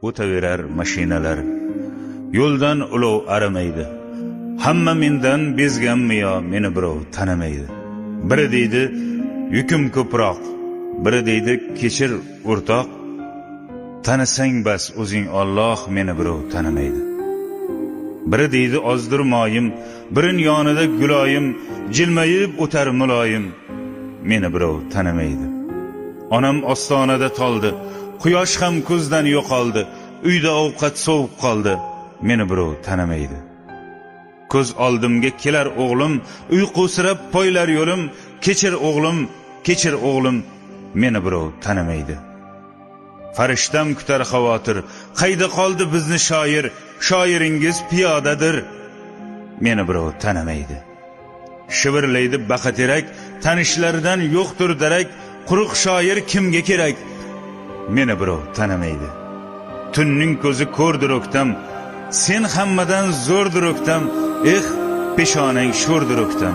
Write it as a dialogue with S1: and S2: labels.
S1: O'taverar mashinalar, yo'ldan ulov arimaydi. Hamma mendan bezganmi yo meni birov tanimaydi. Biri deydi yukim ko'proq, biri deydi kechir o'rtoq. Tanisang bas o'zing Alloh, meni birov tanimaydi. Biri deydi ozdir moyim, birin yonida guloyim, jilmayib o'tar muloyim, meni birov tanimaydi. Onam ostonada toldi, quyosh ham ko'zdan yo'qoldi, uyda ovqat sovib qoldi, meni birov tanimaydi. Ko'z oldimga kelar o'g'lim, uyqusirab poylar yo'lim, kechir o'g'lim, kechir o'g'lim, meni birov tanimaydi. Farishtam kutar xavotir, qayda qoldi bizni shoir, shoiringiz piyodadir, meni birov tanimaydi. Shivirlaydi baqaterak, tanishlaridan yo'qdir darak, quruq shoir kimga kerak, meni birov tanimaydi. Tunning ko'zi ko'rdir o'ktam, sen hammadan zo'rdir o'ktam, eh, peshonang sho'rdir o'ktam.